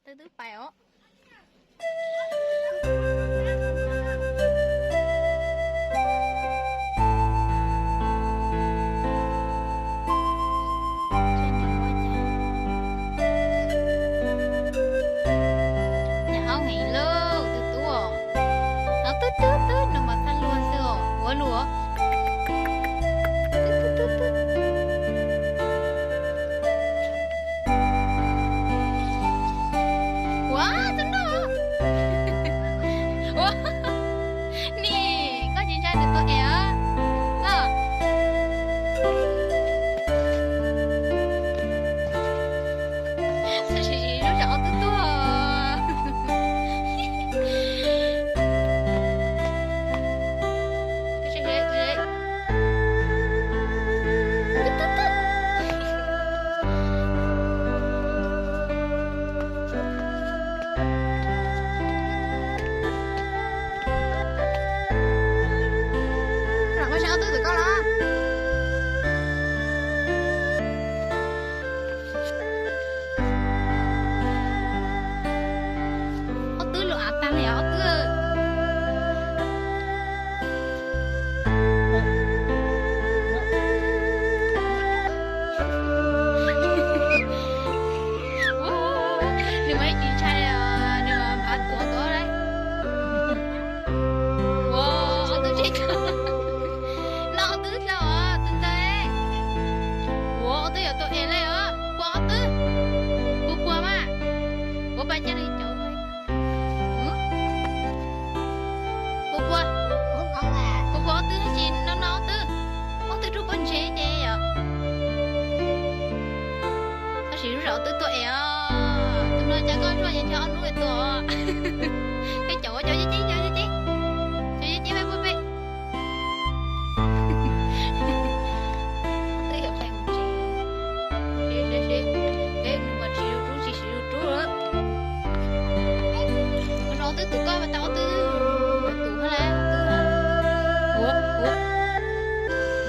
Twb twb pais os. Nyam ob heev lauj, twb tub os. Twb twb twb, nws mas txhaj luag xwb os, ua luag. Ua, twb noj. Ua, nim koj tsis ntshai nws tua es os. Tab sis lub zos ob tub tuag. Los koj saib ob tub txawm koj los. Ob tub lus av tag li os ob tub. Nws mas ib tsis ntshai li os, nws mas npav tuav tuav li. Ua, ob tub tseg, no ob tub dlhau os, tus ntawd. Ua, ob tub yuav tua es li os, puas ob tub? Puas puas mas? Puas pais coj li cov. Puas puas? Puas puas ob tub tsis no no ob tub? Ob tub rub pob ntseg ces yom. Tab sis lub zos ob tub tuaj es os, tus no cas koj zuaj yeej ntshe ob hnub tua. Peb caum cov ceb ceb, cov ceb ceb, cov ceb ceb peb puag peb. Twb yuav pais mus tsev, peb nws mas tsis rub tsis siv rub. Ua no ob tub tus koj tau ob tub, tus hab la ob tub. Ua ua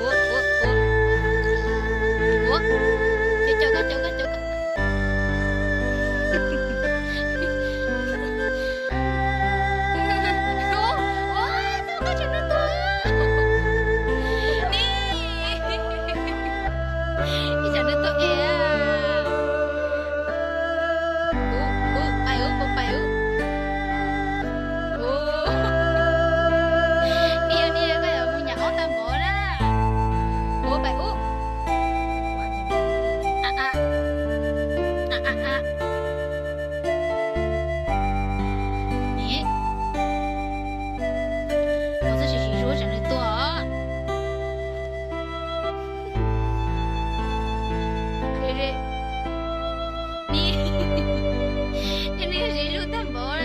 ua ua ua, caum koj caum koj caum koj. Ua, ua, ua, tsam nws tua. Nim, ib tsam nws tua es. Ua, ua, pais ua, ua, pais ua. Ua, nim, nim, koj yuav mus nyam ob tag npaum na. Ua, pais ua. A a a a. Nim, ua txoj sim siv zug tsam nws tua os. Nim, nws siv zug tag npaum.